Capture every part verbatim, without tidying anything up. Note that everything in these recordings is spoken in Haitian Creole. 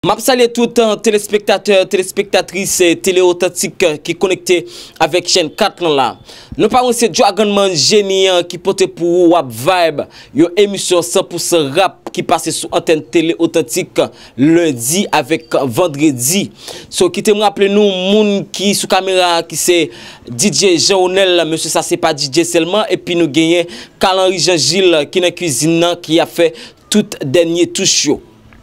M ap salye tout, eh, telespektatè, telespektatris, eh, Tele Otantik, eh, ki konekte avèk chèn kat lan la. Nou pa wè se Dragon Man Jeni an ki pote pou ou Wap Vibe, yon emisyon san pou san rap ki pase sou antèn Tele Otantik lendi avèk vandredi. So, kite m raple nou, moun ki sou kamera a, ki se D J Jean Ronel, mesye sa se pa D J sèlman, epi nou genyen Carl Henry Jean Gilles ki nan kwizin nan, ki ap fè tout dènye touch yo.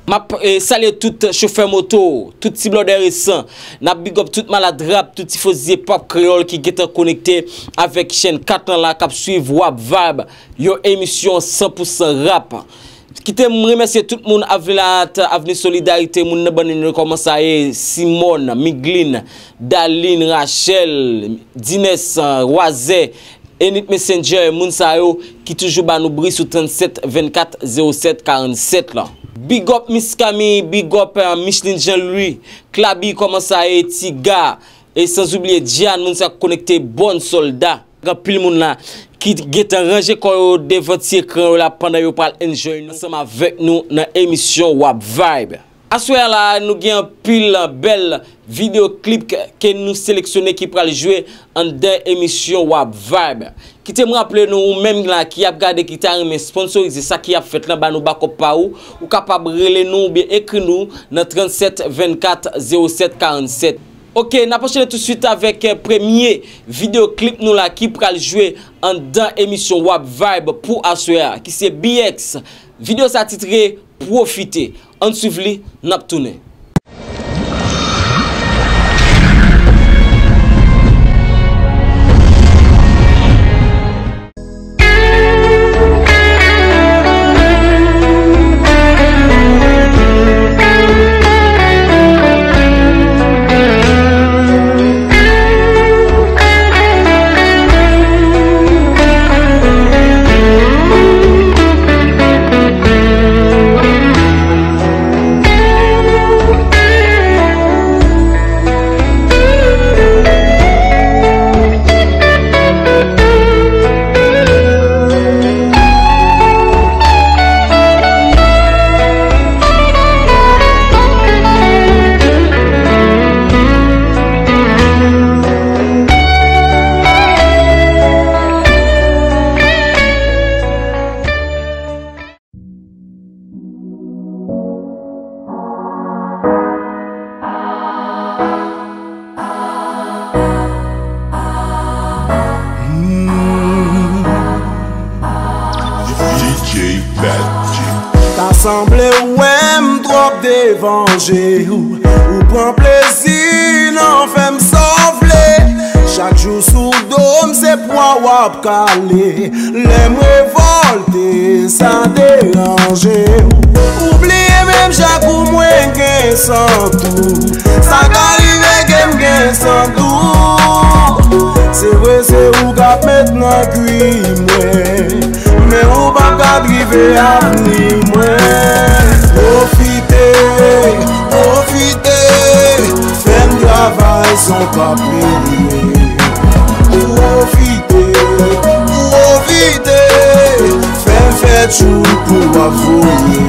M ap, eh, salye tout chofè moto, tout ti blòdè resan. N ap big up tout malad rap, tout tifozye pop kreyòl ki gentan konekte avèk chèn kat lan la, k ap swiv Wap Vibe, yon emisyon san pou san rap. Kite m remèsye tout moun Avni Lat, Avni Solidarite, moun nan bann yo kòmanse a ye, Simone, Miglin, Dalin, Rachel, Dines, Wazè, Enit Messenger, moun sa yo ki toujou ba nou bri sou trannsèt vennkat zewo sèt karannsèt lan. Big up Miss Camille, big up, eh, Micheline Jean Louis, Klabi, kòman sa ye, Tiga, e san oubliye Diane, moun sa k konekte, Bon Solda. Gen anpil moun la ki gentan ranje kò yo devan ti ekran yo la pandan yo pral enjoy nou ansanm avèk nou nan emisyon Wap Vibe. Aswè a la, nou gen anpil bèl videyo klip ke, ke nou seleksyone ki pral jwe anndan emisyon Wap Vibe. Kite m raple nou, ou menm la ki ap gade, ki ta renmen sponsorize sa ki ap fèt lan, ba nou bakòp pa ou, ou kapab rele nou oubyen ekri nou nan trannsèt vennkat zewo sèt karannsèt. Oke, n ap anchene tousuit avèk, eh, premye videyo klip nou la ki pral jwe anndan emisyon Wap Vibe pou aswè a, ki se B X. Videyo sa titre Pwofite. Ann swiv li, n ap tounen. Hmm. D J Bad G. Ta sanble w wè m twòp devan je w. Ou pran plezi nan fè m sòfle. Chak jou sou do m se pwa w ap kale. Lè m revòlte, sa deranje w. Ou bliye menm jan kou mwen gen san tou. Sa ka rive ke m gen san tou. Se vre, se ou k ap met nan kwi mwen. Men ou p ap ka drive avni mwen. Pwofite, pwofite, fè m travay san w pa peye. Pwofite, pwofite, fè m fè tchoul pou w ap voye.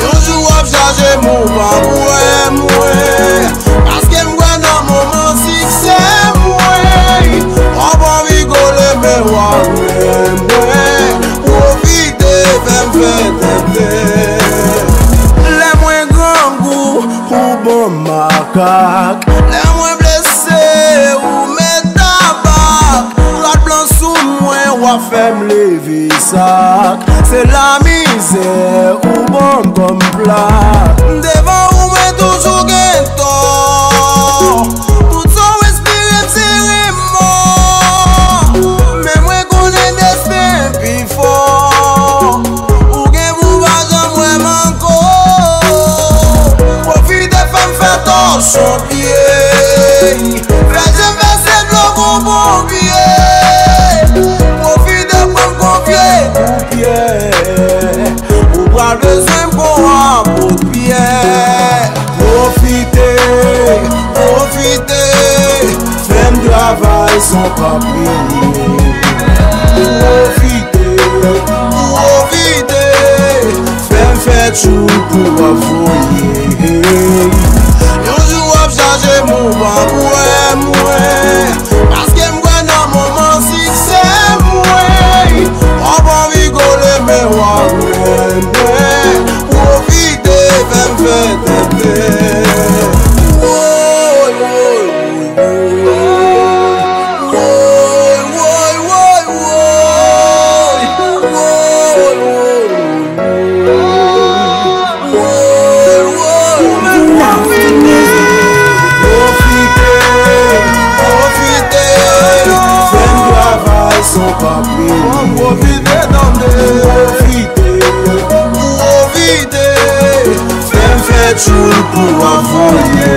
Yon jou w ap chaje men w p ap wè mwen. Paske m kwè nan moman siksè mwen. W ap anvi kole men w ap wè mwen. Pwofite fè m fè tenten. Lè mwen grangou, ou ban m makak. Lè mwen blese, ou met tabak. Rad blan sou mwen, w ap fè m leve sak. Se lamizè, ou ban m kòm plak. Devan ou, mwen toujou gen tò. Tout sa w enspire m, se remò. Men mwen konnen desten pi fò. Ou gen pou w pa janm wè m ankò. Pwofite fè m fè tòchon pye. Fè je m vèse dlo kon ponpye. Pwofite pran m kon vye kou pyè. Ou pral bezwen m kon apot Pyè. Pwofite, pwofite, fè m travay san pa peye. Pwofite, pwofite, fè m fè tchoul Pou w ap voye. Yon jou w ap chaje men w p ap wè mwen. Paske m kwè nan moman siksè mwen. W ap anvi kole men w ap wè mwen. Pwofite fè m fè tenten. Woy, woy, woy. Woy, woy, woy, woy. Woy, woy, woy. Pwofite, pwofite, fè m travay san papye. Pwofite, tande. Pwofite, pwofite, fè m fè tchoul pou w ap voye.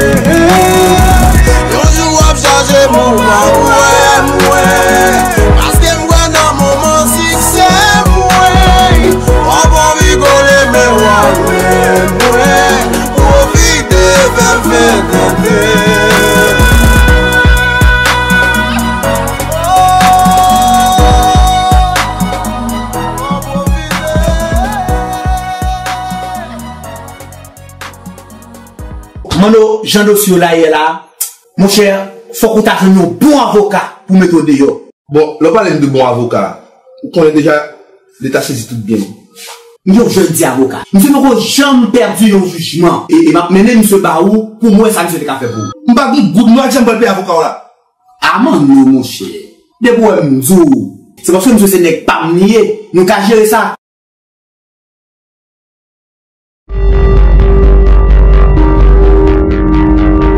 Yon jou w ap chaje men w p ap wè mwen. Paske m kwè nan moman siksè mwen. W ap anvi kole men w ap wè mwen. Pwofite fè m fè tenten. Mano, jan dosye yo la ye la, monchè, fòk ou ta jwenn yon bon avoka pou mete w deyò. Bon, lè w pale m de bon avoka, ou konnen deja, Leta sezi tout byen m. M te yon jèn ti avoka. Misye poko janm pèdi yon jijman. E, e m ap mennen misye ba ou pou m wè sa misye te ka fè pou ou. M pa gon goud nwa k janm pral peye avoka w la. A mano, monchè. Depi w wè m di w, se paske misye se nèg pa m li ye. Nou ka jere sa.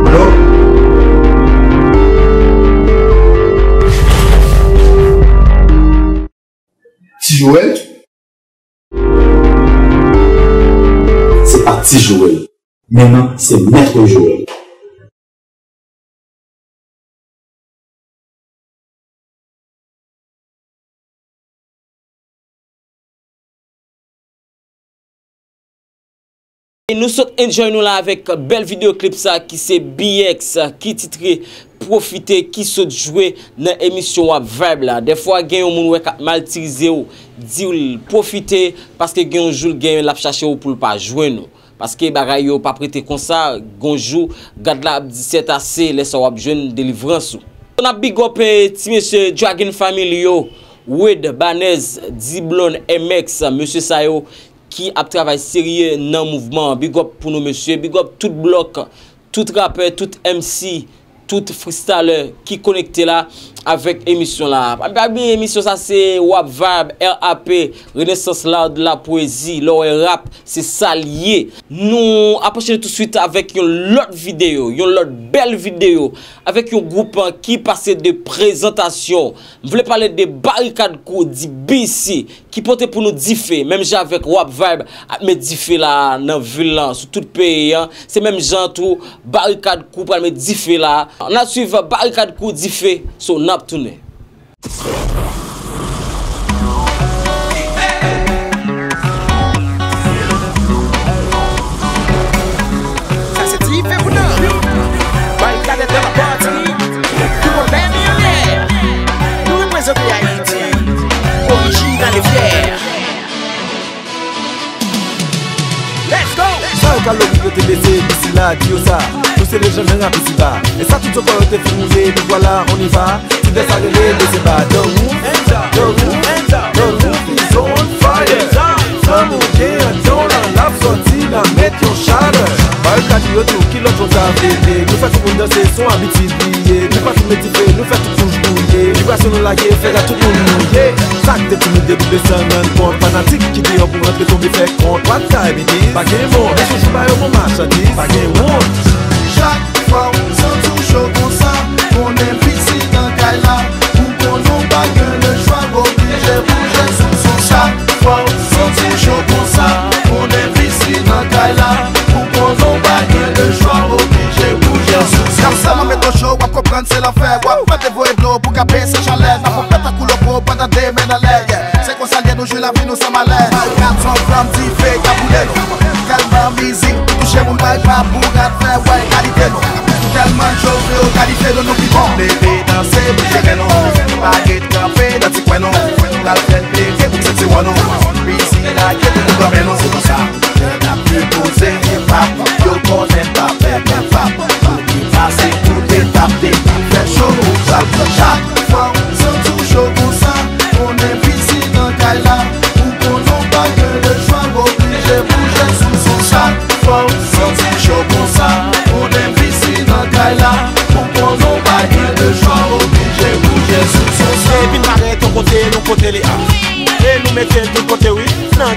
Alo? Ti Joel? Se pa Ti Joel. Men non, se Mèt Joel. E nou sot enjoy nou la avèk bèl videyo klip sa ki se B X ki titre Pwofite ki sot jwe nan emisyon W A P Vibe la. Dèfwa gen yon moun wè k ap matirize w, di l pwofite paske gen yon jou l genyen l ap chache w pou l pa jwenn ou. Paske bagay yo p ap rete konsa, gon jou, gad la ap di sètase, lè sa w ap jwenn delivrans ou. N ap big up, eh, ti mesye Dragon Family yo, Wade, Banez, D-Blonde, M X, mesye sa yo ki ap travay serye nan mouvman an. Big up pou nou mesye, big up tout blòk, tout rapè, tout M C, tout freestyler ki konekte la avèk emisyon la. Pa, pa bliye emisyon sa se W A P Vibe, R A P, Renaissance Loud la pwezi, lè w wè rap, se sa l ye. Nou ap anchene touswit avèk yon lòt videyo, yon lòt bèl videyo, avèk yon gwoup, eh, ki pase de prezantasyon. M vle pale de Barikad Crew D B C, ki pote pou nou dife, menm jan avèk W A P Vibe ap met dife la nan vil lan, sou tout peyi an. Se menm jan tou, Barikad Crew pral met dife la. Ann al swiv Barikad Crew dife, so n ap tounen. Sa se dife pou nou. Barikad nan la pati. Tout bon bèl miliyonè. Nou reprezante Ayiti. Orijinal e fyè. Let's go! Sa yo ka lobby yo te bese, disi la, di yo sa. Nou se lejann nan rap isi ba. E sa tout yo kwè yo te fin woule, nou vwala, on y va. Ti bèt sa rele, bese ba. The roof, the roof, the roof is on fire. Flanm ou gen anndan w lan, l ap sòti, n a met yon chalè. Barikad yo tou, ki lòt jan sa vle ye? Nou fè tout moun danse, se yon abitid li ye. Nou pa fin met dife, nou fè tout kouch bwouye. Vibrasyon nou lage, fè rad tout moun mouye. Sa k te timid depi desann, rann kont. Fanatik ki deyò pou rantre tonbe fè kont. What time it is? Pa gen mond. Mèsi jou ba yo bon machandiz. Pa gen wont. Chak fwa w santi w cho konsa, konnen visi nan kay la. Ou konnen w pa gen lechwa, w oblije bouje sou son. Chak fwa w santi w cho konsa, konnen visi nan kay la. Ou konnen w pa gen lechwa, w oblije bouje sou son. Kap sèlman met w cho, w ap konprann se lanfè. W ap mande voye dlo pou kape se chalè. N ap fè tankou lobo pandan demen nan lè. Yeah. Se konsa l ye nou jwi lavi nou san malè. Barikad se yon flanm dife k ap boule nou. Tèlman mizik touche moun bay pa pou rad fè wè kalite nou. Tèlman cho fè yo kalifye nou, nou pi bon. Leve danse, bouje men nou. Pa ret kanpe nan ti kwen nou. N al fè l pete pou sentiwon nou. Pisi lage pou nou kanpe nou. Se konsa, lè n ap fè pou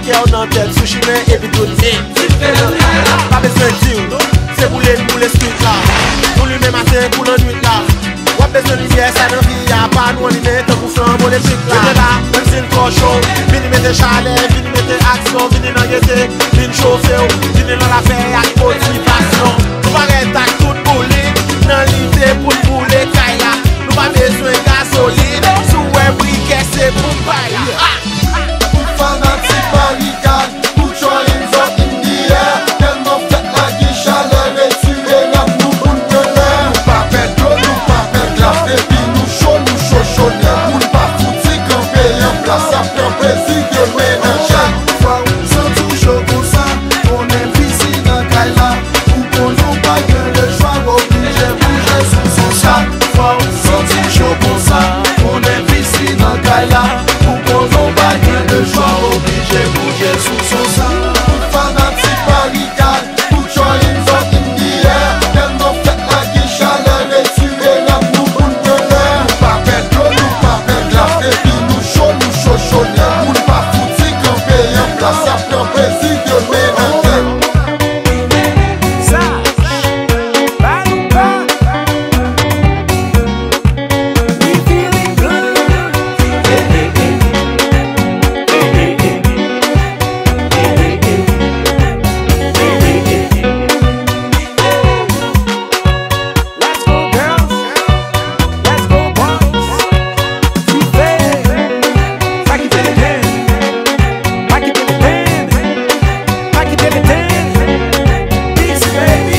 Kè w nan tèt sou chimen epi tout. Pa bezwen di w, se boule n boule street la. Nou limen maten kou nan nwit la. W ap bezwen limyè sa nan vi a, pa nou annimen tankou flanbo elektrik la. Rete la, menm si l twò cho, vini mete chalè, vini mete aksyon, vini nan gete, vin chofe w, vini nan lafè ak motivasyon. Nou parèt ak tout boulit nan lide pou n boule kay la. Nou pa bezwen gazolin, si w wè brikè se pou bay la. Ah! Tout fanatik Barikad, put your hands up in the air. Tèlman fèt la gen chalè, retire rad nou pou n pran lè. Nou pa pè dlo, nou pa pè glas, depi nou cho, nou cho cho nèt. Moun pa fouti kanpe an plas, y ap pran plezi demen nan jèn. Chak fwa w santi w cho konsa, konnen visi nan kay la. Ou konnen w pa gen lechwa, oblije bouje sou son sa. Fò w santi w cho konsa, konnen visi nan kay la. Ou konnen w pa gen lechwa, oblije bouje sou son sa. Tout fanatik Barikad, put your hands up in the air. Tèlman fèt la gen chalè, retire rad nou pou n pran lè. Nou pa pè dlo, nou pa pè glas, depi nou cho, nou cho cho nèt. Moun pa fouti kanpe an plas, y ap pran plezi demen nan tèt. Let's go, girls. Let's go, boys. Fè. Sa ki fè le den. Sa ki fè le den. Sa ki fè le den. This, baby.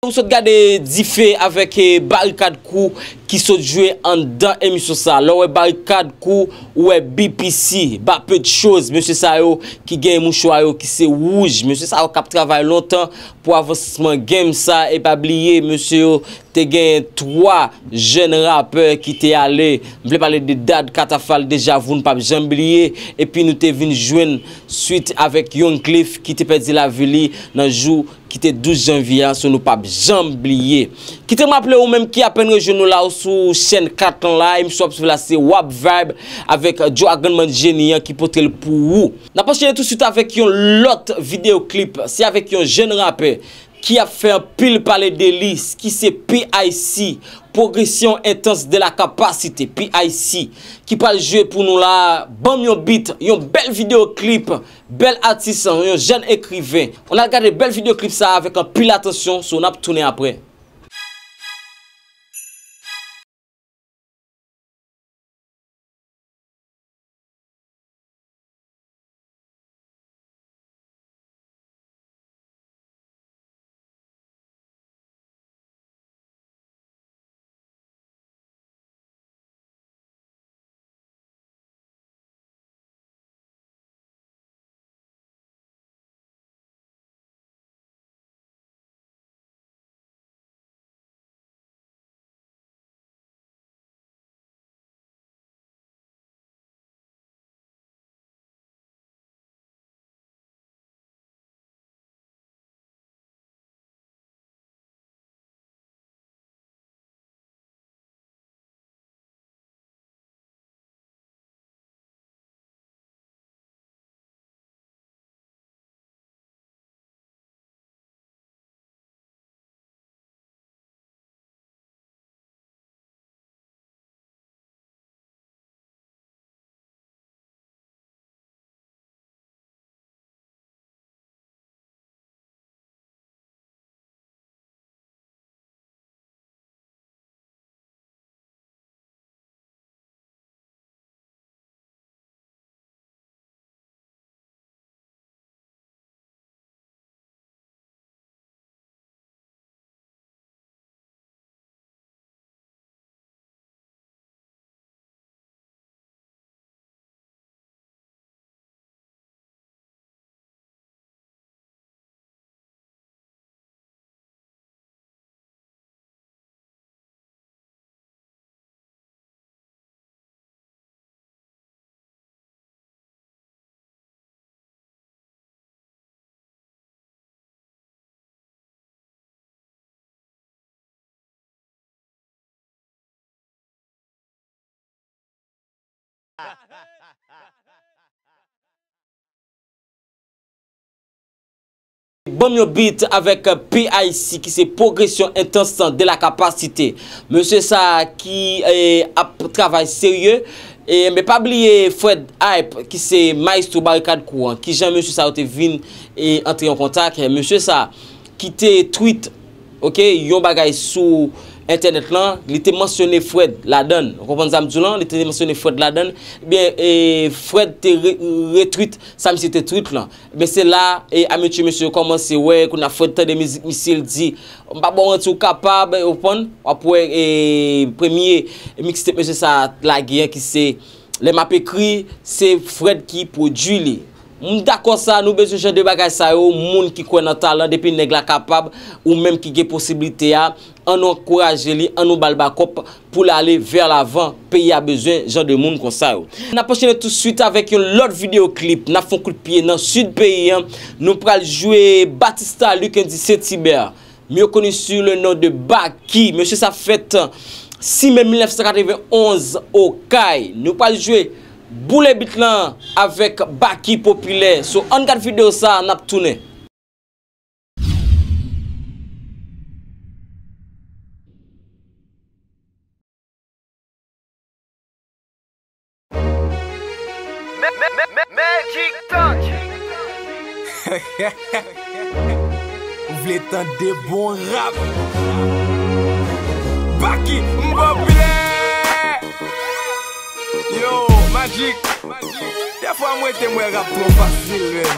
Ou sot gade Dife avèk, eh, Barikad Crew ki sot jwe anndan emisyon sa. Lè w wè Barikad Crew, ou wè B P C, Ba Peu de Chose, mesye sa yo ki gen mouchwa yo ki se wouj. Mesye sa yo k ap travay lontan pou avansman game sa. E pa bliye, mesye yo te gen twa jèn rapè ki te ale. M vle pale de Dad, Katafal, Deja Vu, n p ap janm bliye. Epi nou te vin jwenn swit avèk Young Cliff ki te pèdi lavi li nan jou ki te douz janvye a, so nou p ap janm bliye. Kite m raple ou menm ki apèn rejwenn nou la, ou sou chèn kat lan la, emisyon w ap swiv la se W A P Vibe avèk Joe Aganman Jeni an ki pote l pou ou. N ap anchene tousuit avèk yon lòt videyo klip, se avèk yon jèn rapè ki ap fè anpil pale de li, ki se P I C, Progression Intense de la Capacité, P I C, ki pral jwe pou nou la, ban m yon beat, yon bèl videyo klip. Bèl atis, yon jèn ekriven. Ann al gade bèl videyo klip sa a avèk anpil atansyon, so n ap tounen apre. Ban m yon beat avèk P I C ki se Progression Intense de la Capacité. Mesye sa ki, eh, ap travay serye. E, men pa bliye Fred Hype ki se maestro Barikad Crew an. Kijan mesye sa yo te vin, eh, antre an kontak? Mesye sa ki te tweet, ok, yon bagay sou entènèt lan, li te mansyone Fred ladann. Ou konprann sa m di w lan? Li te mansyone Fred ladann. Ebyen, eh, Fred te re-, retweet sa misye te tweet lan. Men se la, e, amitye mesye yo kòmanse wè, kounye a Fred tande mizik misye, l di, "M pa ba w manti, ou kapab," ou konprann? W ap wè, e, premye mixtape mesye sa lage an ki se Lè M ap ekri, se Fred ki pwodui li. M dakò sa, nou bezwen jan de bagay sa yo, moun ki kwè nan talan, depi nèg la kapab, ou menm ki gen posiblite a, ann nou ankouraje li, ann nou ba l bakòp, pou l ale vè lavan. Peyi a bezwen jan de moun konsa yo. N ap anchene touswit avèk yon lòt videyo klip. N ap fè yon kout pye nan sid peyi an. Nou pral jwe Batista Luc Andy Saint Hubert, mieux connu sous le nom de Baky. Mesye sa fèt sis me mil nèf san katrevenn onz Okay. Nou pral jwe Boule Beat lan avèk Baky Popilè. So, ann gad videyo sa, n ap tounen. Magic Touch. Ou vle tande bon rap? Baky, m popilè. Yo, Magic. Dèfwa m rete m wè rap twò fasil, men.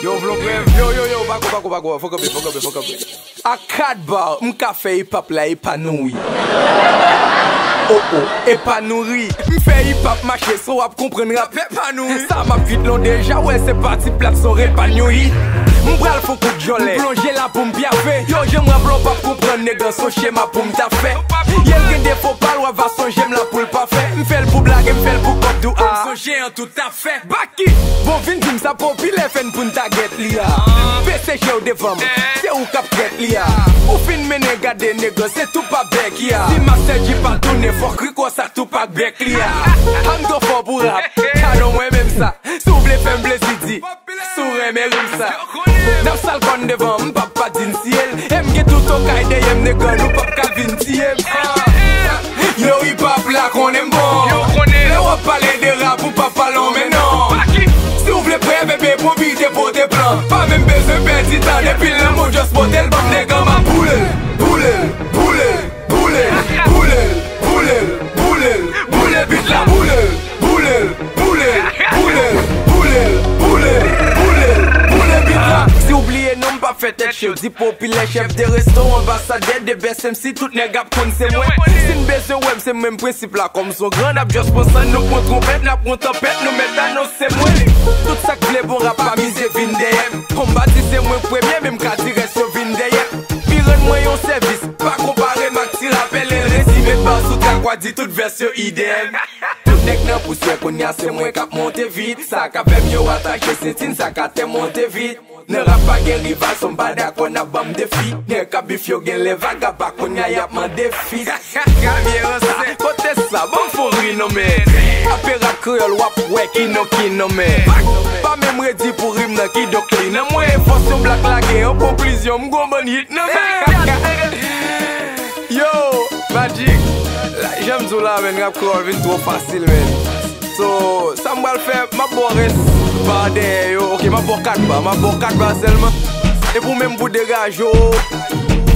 Yo, vle prèv. Yo, yo, yo, pako, pako, pako. Fò kanpe, fò kanpe, fò kanpe. A kat ba, m ka fè hip hop la epanoui. Oh, oh, epanoui. M fè hip hop mache, so w ap konprann rap epanoui. Sa m ap kwit lon deja, wè se pati plat son repanoui. M pral fon kout jòlè, m plonje la pou m pyave. Yo, jan m rap la w p ap konprann, nèg an son chema pou m ta fè. Ye l gen defo pa l, w ap va sonje m la pou l pafè. M fè l pou blage, m fè l pou kòb dou a. M sonje an tout afè. Baky, bon vin di m sa popilè fè n pou n ta gèt li a. P C G w devan m, se ou k ap trèt li a. Ou fin mennen gade nèg lan, se tou pa bèk li a. Si Master G pa tounen, fòk Rico sa tou pa bèk li a. Ann twò fò pou rap, gadon mwen menm sa. Si w vle fè m plezi di, si w renmen rim sa. N ap sal kòn devan m, m p ap pa di n siye l. E m gen tout Okay dèyè m, nèg an nou p ap ka vin tiye m. Yo, hip hop la konnen m bon. Lè w ap pale de rap, ou p ap pale anmè non. Si w vle prèv, ebyen pran biten pote plan. Pa menm bezwen pèdi tan, depi l lanmou just pote l ban m, nèg an m ap boule l, boule l, boule l, boule l, boule l, boule l, boule l, boule beat la, boule l, boule l, boule l, boule l, boule l, boule l, boule beat la. Si w bliye non m pa fè tèt cho, di Popilè, chèf de resto, anbasadè de best M C, tout nèg ap konn se mwen. Si n bezwen wè m, se menm prensip la, kòm son gran, n ap just pran san, nou pran twonpèt, n ap pran tanpèt, nou mèt anonse mwen. Tout sa k vle bon rap, pa mize vin dèyè m. Konba di se mwen k premye, men m ka di rès yo vin dèyè m. Li rann mwen yon sèvis, pa konpare m ak ti rapè, lè l rezime ba sou trak, w a di tout vès yo idèm. Tout nèg nan pousyè kounye a, se mwen k ap monte vit. Sa k ap fè m yo atache sentin, sa k atè monte vit. Nan rap pa gen rival, so m pa dakò n ap ban m defi. Nèg k ap bif yo genlè vagabon, kounye a y ap mande fit. Kote sa? Ban m fon ri non men. Ape rap kreyòl, w ap wè ki non ki non men. Pa menm redi pou rim nan kidonk li nan mwen. Fòs yon blak lage an konklizyon, m gon bann hit nan men. Yo, Magic. La, jan m di w la, men, rap kreyòl vin twò fasil, men. So, sa m pral fè, m ap ba w rès ba dèyè yo. Ok, m ap ba w kat ba, m ap ba w kat ba sèlman. E pou menm pou degaje w,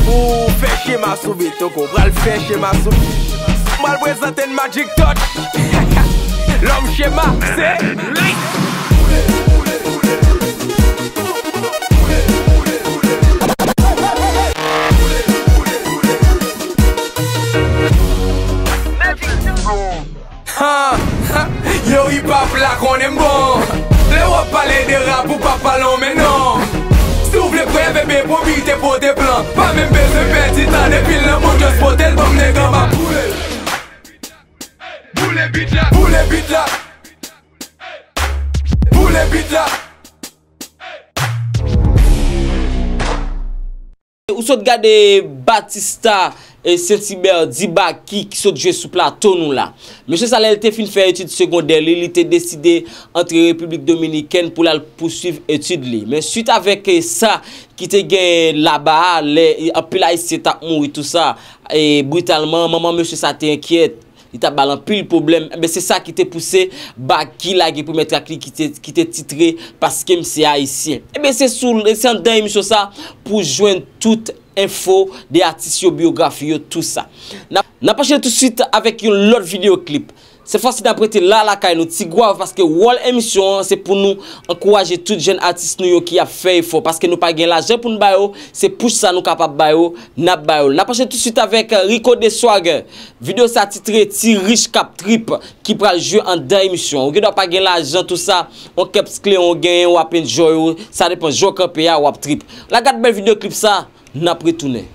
pou fè chema sou beat, ok, w pral fè chema sou beat. M pral prezante n Magic Touch. Lòm chema, se li. Ha, ha, yo, hip hop la konnen m bon. Lè w ap pale de rap, ou p ap pale anmè non. Si w vle prèv, ebyen pran biten pote plan. Pa menm bezwen pèdi tan, depi l nan mond, just pote l ban m, nèg an m ap boule l. Boule beat la. Boule beat la. Boule beat la. Ou sot gade Batista e Saint-Hubert Dibaki ki sot jwe sou plato nou la. Mesye sa, lè l te fin fè etid segondè li, li te deside antre Repiblik Dominikèn pou l al pouswiv etid li. Men swit avèk, e, sa ki te gen laba a, lè, e, anpil Ayisyen t ap mouri tou sa, e, britalman, manman mesye sa te enkyèt. Li t ap ba l anpil pwoblèm. Enben, se sa ki te pouse Baky lage premye trak li ki te, ki te titre Paske m se Ayisyen. Enben, se sou, se anndan emisyon sa pou jwenn tout enfo de atis yo, biyografi yo, tou sa. N ap, n ap anchene toutswit avèk yon lòt videyo klip. Sèt fwa si n ap rete la lakay nou, Ti Gwav, paske wòl emisyon an se pou nou ankouraje tout jèn atis nou yo ki ap fè efò, paske nou pa gen lajan pou n ba yo, se push sa nou kapab ba yo, n ap ba yo l. N ap anchene toutswit avèk Rico de Swagger. Videyo sa titre Ti Rich k ap Trip ki pral jwe anndan emisyon an. Ou gendwa pa gen lajan, tou sa, on kèps kleyon w genyen, w ap enjoy ou, sa depan jan w kanpe a, w ap trip. N a gad bèl videyo klip sa, n ap retounen.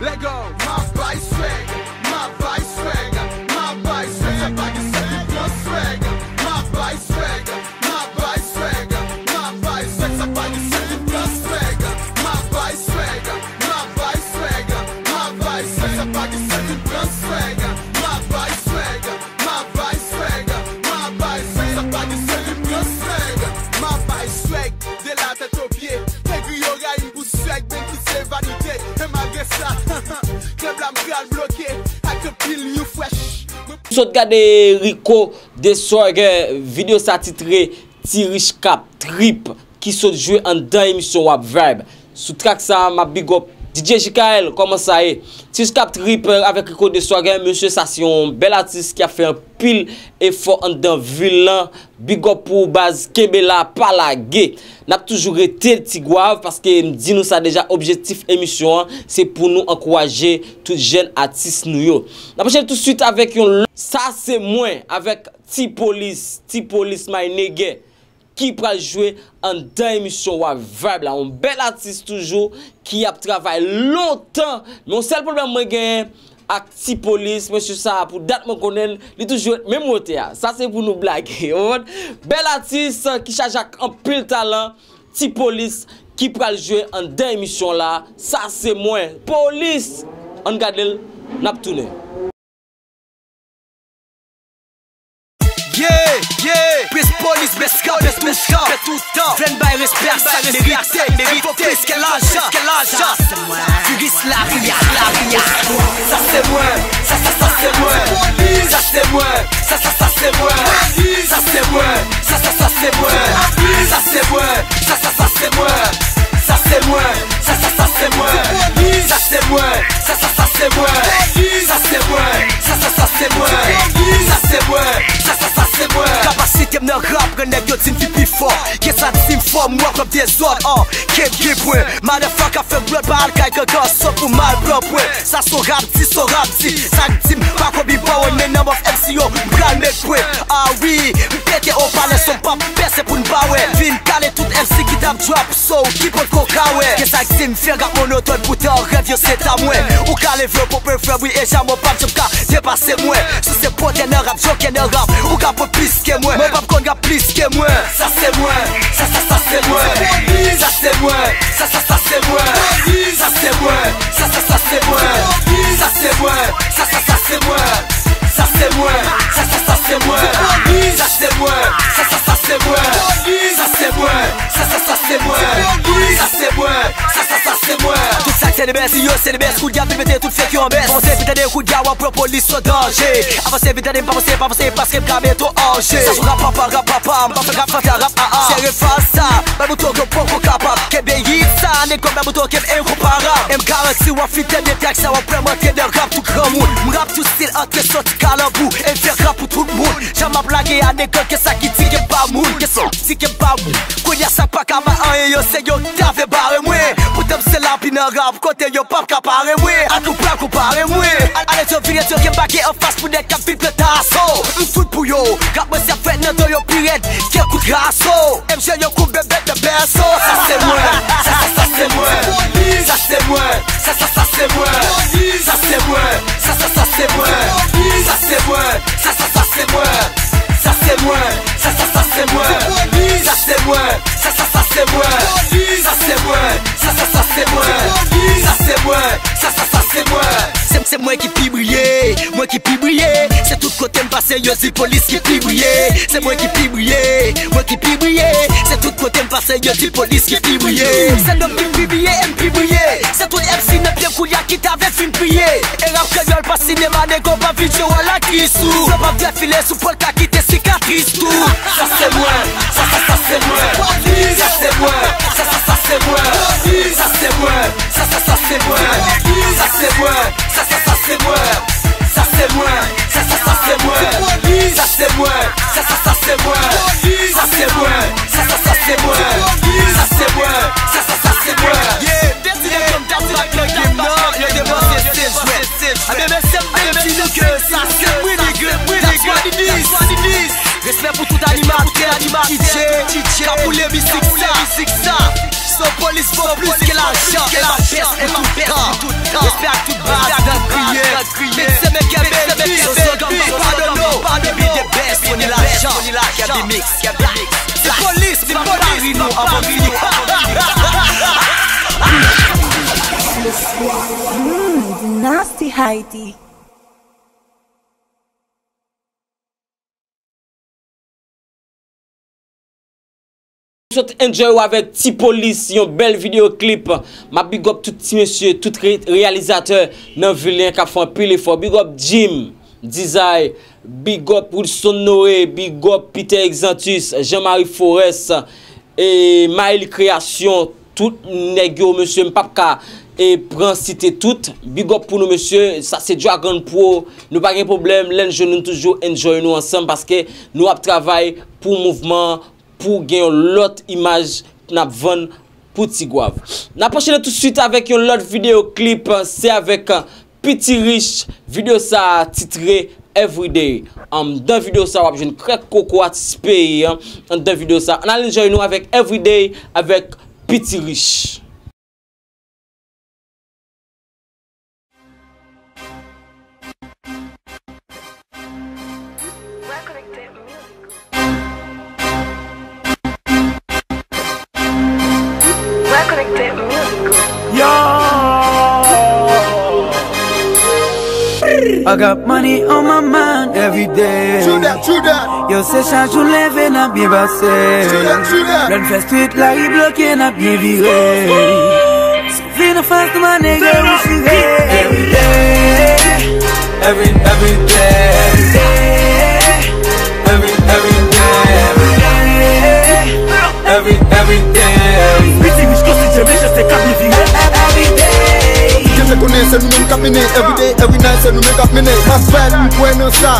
Let go. M ap bay swag, m ap bay swag, m ap bay swag, sa pa gen sèvis pran swag. M ap bay swag, m ap bay swag, m ap bay swag, sa pa gen sèvis pran swag. M ap bay swag, m ap bay swag, m ap bay swag, sa pa gen sèvis pran swag. M ap bay swag, m ap bay swag, m ap bay swag, sa pa gen sèvis pran swag. M ap bay swag, de la tèt o pye. Nèg yo rayi m pou swag, men ki se vanite. E malgre sa, klèb la m pral bloke ak anpil yon fresh. Sot gade Rico de Swagger, videyo sa titre Ti Rich k ap Trip, ki sot jwe anndan emisyon W A P Vibe. Sou track sa, m ap big up D J Jikael, kòman sa ye? Ti Cap Trip, euh, avèk Rico de Swagger, mesye, sa se yon bèl atis ki ap fè anpil efò anndan vil lan. Big up pou ou, baz, kenbe la, pa lage. N ap toujou rete Ti Gwav, paske m di nou sa deja, objektif emisyon an, se pou nou ankouraje tout jèn atis nou yo. N ap anchene tousuit avèk yon lòt. Sa se mwen, avèk Ti Polis, Ti Polis, my nigga, ki pral jwe anndan emisyon Wa Vibe la. Yon bèl atis toujou ki ap travay lontan. Men yon sèl pwoblèm mwen genyen ak Ti Polis, mesye sa a, pou dat mwen konnen l, li toujou ret menm wote a. Sa se pou nou blage, w konprann? Bèl atis ki chaje ak anpil talan, Ti Polis ki pral jwe anndan emisyon la. Sa se mwen, Polis. Ann gade l, n ap tounen. Yeah, yeah. Prince Polis, best rapper tout tan. Fè tout tan. Vin bay respè a sa k merite. Fò plis ke lajan. Virus lari a, lari a. Sa se mwen. Sa, sa, sa se mwen. Sa se mwen. Sa, sa, sa se mwen. Sa se mwen. Sa, sa, sa se mwen. Sa se mwen. Sa, sa, sa se mwen. Sa se mwen. Sa, sa, sa se mwen. Sa se mwen. Sa, sa, sa se mwen. Sa se mwen. Sa, sa, sa se mwen. Sa se mwen. Sa, sa, sa se mwen. Kapasite m nan rap, rann nèg yo di m ki pi fò. Ke sa di m fò, m wè kòm dezòd, an. Ke gen pwen. Motherfucker fè blood pa al kay gangan, sòt pou mal pran pwen. Sa se yon rap di, se yon rap di. Sa k di m pa konbyen pawòl, men nan mòf M C yo, m pral met pwen. Ah wi, m pete opalè, son p ap pèse pou n pa wè. Vin kale tout M C ki t ap drop, so ki potko ka wè. Ke sa k di m fè rap monotòn, poutan rèv yo se ta mwen. Ou ka leve w pon pè frè, wi, e jamè w p ap janm ka depase mwen. Si se pwotè nan rap, jokè nan rap, ou ka pran plis ke mwen. Mwen p ap konn rap plis ke mwen. Sa se mwen. Sa, sa, sa se mwen. Sa se mwen. Sa, sa, sa se mwen. Sa se mwen. Sa, sa, sa se mwen. Sa se mwen. Sa, sa, sa se mwen. Sa se mwen. Sa, sa, sa se mwen. Sa se mwen. Sa, sa, sa se mwen. Sa se mwen. Sa, sa, sa se mwen. Sa se mwen. Sa, sa, sa se mwen. Tout sa k se de bèst, yo se de bèst. Koulye a vin mete tout fake yo an bèst. Panse vin tande koulye a w ap pran polis an danje. Avanse vin tande m pa panse, pa panse paske m ka mete w an je. Sa sou rap papa, rap papa, m pa fè rap fatra, rap a a. Sere fas sa, bay bouton ke w poko kapab. Kenbe hit sa, nèg kòm bay bouton ke m enkonparab. E m garanti w ap fin tande trèk sa, w ap wè m antre nan rap tou granmoun. M rap tou stil antre sòti kalanbou, e m fè rap pou tout moun. Jan m ap lage a nèg ke sa ki di ke m pa moun. Ke sa ki di ke m pa moun. Kounye a sa k pa ka bay anyen yo, se yo k ta vle bare mwen. Poutan m se lapi nan rap, kote yo p ap ka pare mwen. Atou pral konpare mwen. Al-, alèz yo vire yo ke m pa gen anfas pou nèg k ap vin pran taso. M fout pou yo. Rap mwen se ap fè nan do yo pi rèd ke kout raso. M J yo koube bèt nan bèso. Sa se mwen. Sa, sa, sa se mwen. Sa se mwen. Sa, sa, sa se mwen. Sa se mwen. Sa, sa, sa se mwen. Sa se mwen. Sa, sa, sa se mwen. Sa se mwen. Sa, sa, sa se mwen. Sa se mwen. Sa, sa, sa se mwen. Sa se mwen. Sa, sa, sa se mwen. Sa se mwen. Sa, sa, sa se mwen. Se, se mwen ki pi briye. Mwen ki pi briye. Se tout kote m pase, yo di polis ki pi briye. Se mwen ki pi briye. Mwen ki pi briye. Se tout kote m pase, yo di polis ki pi briye. Se nonm ki pi briye, M P briye. Se tout M C nan pye koulye a ki ta vle fin priye. E rap kreyòl pa sinema, nego pa videyo a lakis ou. Yo p ap defile sou pòl ka kite sikatris tou. Sa se mwen, sa, sa, sa se mwen. Sa se mwen, sa, sa, sa se mwen. Sa se mwen, sa, sa, sa se mwen. Sa se mwen, sa, sa, sa se mwen. Sa se mwen, sa, sa, sa se mwen. Sa se mwen, sa, sa, sa se mwen. Sa se mwen, sa, sa, sa se mwen. Sa se mwen, sa, sa, sa se mwen. Yeah, desi de kòm tap tap nan game nan, yo te panse se jwèt. Ebyen, mesye, m vle di nou ke sa se mwen, nigga. That's what it is. Respè pou tout animatè, D J, k ap boule mizik sa. So polis vo plis ke lajan, e la pès pou tout tan. Respè ak tout baz, dan kriye. Medsen, mekè, baby, so, so, gamba, pa dodo. Epi de best, pou ni lajan. Kèbi mix, kèbi mix. Se polis, se polis, nou anvan fini. Mm, nasty Haiti. Sot enjoy w avèk Ti Polis, yon bèl videyo klip. M ap big up tout ti mesye, tout re-, reyalizatè nan vil la k ap fè anpil efò. Big up Jim, Dizay, big up Wilson Noé, big up Peter Exantus, Jean Marie Forest, e Maël Création, tout nèg yo, mesye, m p ap ka e pran site tout. Big up pou nou, mesye. Sa se Dragon Pro. Nou pa gen pwoblèm. Lè n jwenn nou, nou toujou enjoy nou ansanm paske nou ap travay pou mouvman, pou gen yon lòt imaj n ap vann pou Tigwav. N ap anchene toutswit avèk yon lòt videyo klip, se avèk Piti Rich. Videyo sa a titre Everyday. Anndan videyo sa a, w ap jwenn kèk koko atis peyi an anndan videyo sa a. Ann al enjoy nou avèk Everyday avèk Piti Rich. Yo! I got money on my mind every day. True that, true that. Yo, se chak jou leve n ap byen pase. True that, true that. Lè n fè street la ri bloke n ap byen vire. Vin an fas nou, my nigga, ou sire. Every day, every, every day, every day. Every, every day, every day, every, every day. Piti Rich konstitye mechanste k ap vire. Every day. Yo te konnen se nou menm k ap mennen. Every day, every night, se nou menm k ap mennen. Anfèt, m kwè nan sa.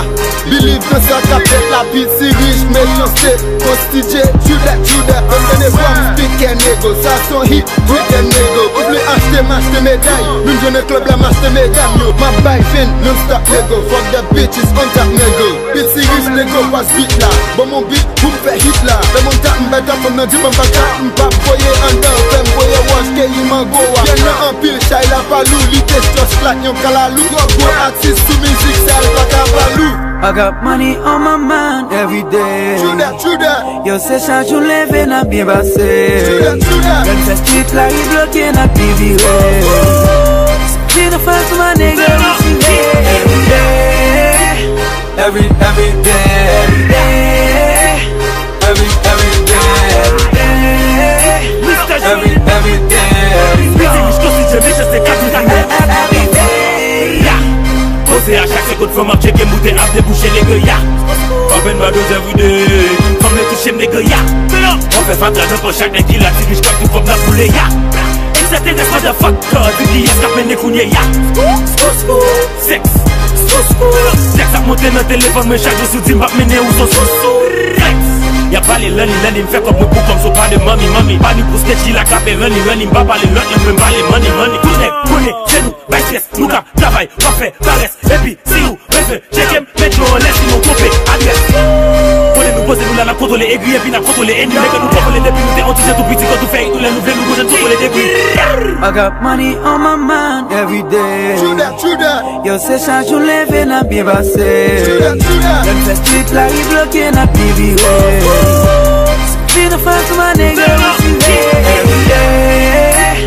Believe nan sa k ap fèt la. Piti Rich, mechanste, konstitye, true that, true that. Ann tande vwa m, street nigga, sa se yon hit. Weekend nigga, ou vle achte, m achte meday. Menm jan nan club la, m achte medam yo. M ap bay pen, non stop nigga. Fuck the bitches on top nigga. Piti Rich nigga, pass beat la. Ban m yon beat pou m fè hit la. Fè m yon tap, m bay tap, fanm nan di ban m pa tap. M p ap voye anndan, fè m voye wòch, keyi mango a. Gen nan anpil chay la pa lou, li te just flat, yon kalalou. Twò gwo atis sou mizik, sa l pa ka pa lou. I got money on my mind every day. True that, true that. Yo, se chak jou leve n ap byen pase. True that, true that. Lè n fè street la ri bloke n ap byen vire. Vin an fas nou, my nigga, ou sire. Every day, every, every day, every day. Every, every day, every day. Every, every day, every day. Piti Rich konstitye mechanste k ap vire. Every day. Yeah. Poze a chak segonn fanm ap tcheke m, bouteil ap debouche, nèg, ya. Open my doors every day. Fanm yo touche m, nèg, ya. Mwen fè fatra nan pòch chak nèg ki la, Ti Rich k ap tou kòb nan boule, ya. Extraterrestre, motherfucker, di kiyès k ap mennen kounye, ya. Skou, skou, skou. Sex. Skou, skou. Tèks ap monte nan telefòn mwen chak jou, si w di m p ap mennen ou, se yon sou, sou. Flex. Y ap pale lanli, lanli, m fè kòb mwen pou kòm, so pa de manmi, manmi. Pa ni pou stage ki la k ap ranni, ranni, m pa pale lòt lang, mwen m pale money, money. Tout nèg konnen se nou, bay strès, nou ka travay, pa fè parès. Epi, si ou bezwen tcheke m, met dlo anlè, sinon twonpe adrès. Kote nou poze nou la, n ap kontwole egri, epi n ap kontwole enmi. Nèg nou kontwole depi nou te yon ti jen tou piti, kòd ou fè it, nou lè nou vle, nou gon jan n kontwole debri. I got money on my mind every day. True that, true that. Yo, se chak jou leve n ap byen pase. True that, true that. Lè n fè street la ri bloke n ap byen vire. Vin an fas nou, my nigga, ou sire. Every day,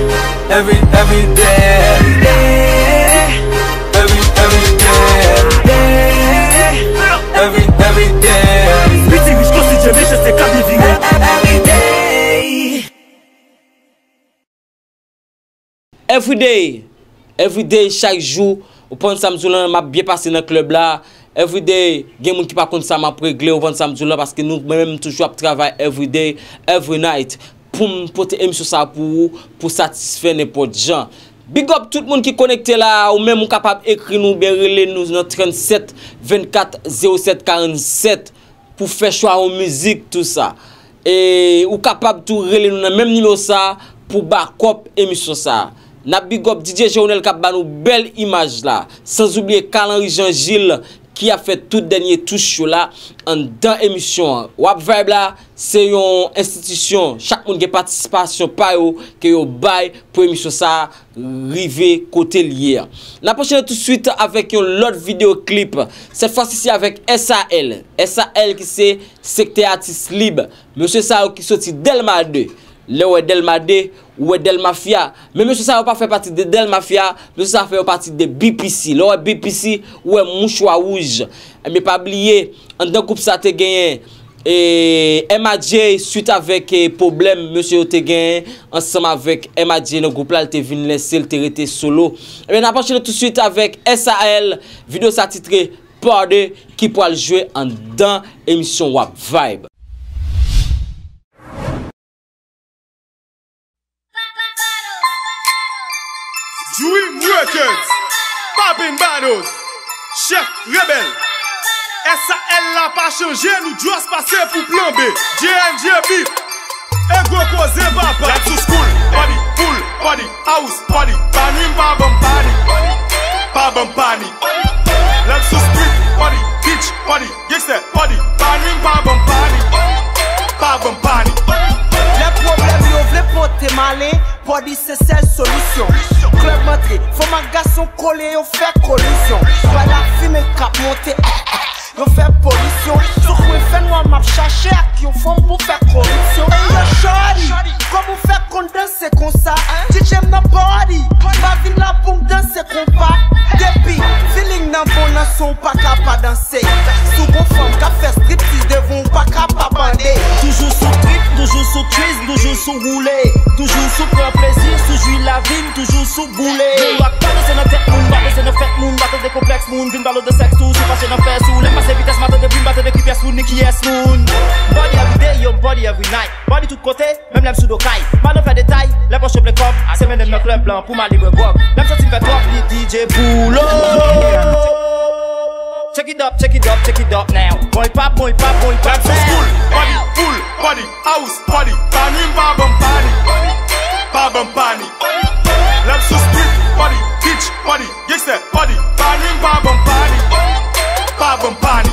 every, every day, every day. Every, every day, every day, every, every day. Piti Rich konstitye mechanste k ap byen vire. Every day. Everyday, everyday, chak jou, ou konn sa m di w lan, m ap byen pase nan club la. Everyday, gen moun ki pa konn sa m ap regle, ou konn sa m di w lan, paske nou menm toujou ap travay everyday, every night, pou m pote emisyon sa pou ou, pou satisfè nenpòt jan. Big up tout moun ki konekte la, ou menm ou kapab ekri nou oubyen rele nou nan trannsenk vennkat zewo sèt karannsèt. Pou fè chwa yon mizik, tou sa. E ou kapab tou rele nou nan menm nimewo sa pou bakòp emisyon sa. N ap big up D J Jeronel k ap ba nou bèl imaj la. Sanzoubliye Carl Henry Jean Gilles ki ap fè tout dènye touch yo la anndan emisyon an. W ap Vibe la, se yon enstitisyon, chak moun gen patisipasyon pa yo ke yo bay pou emisyon sa rive kote l ye a. N ap anchene toutswit avèk yon lòt videyo klip. Sèt fwa si se avèk S A L. S A L ki se Sektè Atis Lib. Mesye sa yo ki soti Dèlma de. Lè w wè Dèlma de, ou wè Dèlmafya. Men mesye sa yo pa fè pati de Dèlmafya, mesye sa fè yo pati de B P C. Lè w wè B P C, ou wè mouchwa wouj. Enben pa bliye, anndan gwoup sa te genyen E M A J, swit avèk, e, pwoblèm mesye yo te genyen ansanm avèk M A J nan gwoup la, l te vin lese l, te rete solo. Ebyen, n ap anchene toutswit avèk S A L, videyo sa titre Part de ki pral jwe anndan emisyon W ap Vibe. Barbados, chèf rebèl. S A L la pa chanje, nou just pase pou plan B. J N J Beat, e gwo koze papa. Lè m sou school, party, pool, party, house, party. Pa nwi m, pa ban m pa ni, pa ban m pa ni. Lè m sou street, party, beach, party, gangster, party. Pa nwi m, pa ban m pa ni, pa ban m pa ni. Lè pwoblèm yo vle pote m ale, party se sèl solisyon. Club antre, fanm ak gason kole, yo fè kolizyon. Vwala fimen k ap monte, yo fè polisyon. Sou kwen fènwa m ap chache ak yon fanm pou fè koripsyon. Ey yo shorty, kòman w fè konn danse konsa? D J m nan party, m pa vin la pou m danse konpa. Depi feeling nan bon nan son, w pa ka pa danse. Si w gon fanm k ap fè striptease devan w, w pa ka pa bande. Toujou sou trip, toujou sou trees, toujou sou woule. Toujou sou pran plezi, sou jwi lavi m, toujou sou boule. New York pa pase nan tèt moun, pa pase nan fèt moun, pa tande konplèks moun, vin pale w de sèks tou, si w fache nan fès ou. Lè m pase vitès, m a tande bri, m pa tande ki pyès moun, ni kiyès moun. Body every day, yo, body every night. Body tout kote, menm lè m sou do kay. Madan fè detay, lè pòch yo plen kòb, se mennen m nan club lan pou m al libre gwòg. Lè m santi m fè twòp, li D J pull up. Check it up, check it up, check it up now. Bon hip hop, bon hip hop, bon hip hop. Lè m sou school, party, pool, party, house, party. Pa nwi m, pa ban m pa ni, pa ban m pa ni. Lè m sou street, party, beach, party, gangster, party. Pa nwi m, pa ban m pa ni, pa ban m pa ni.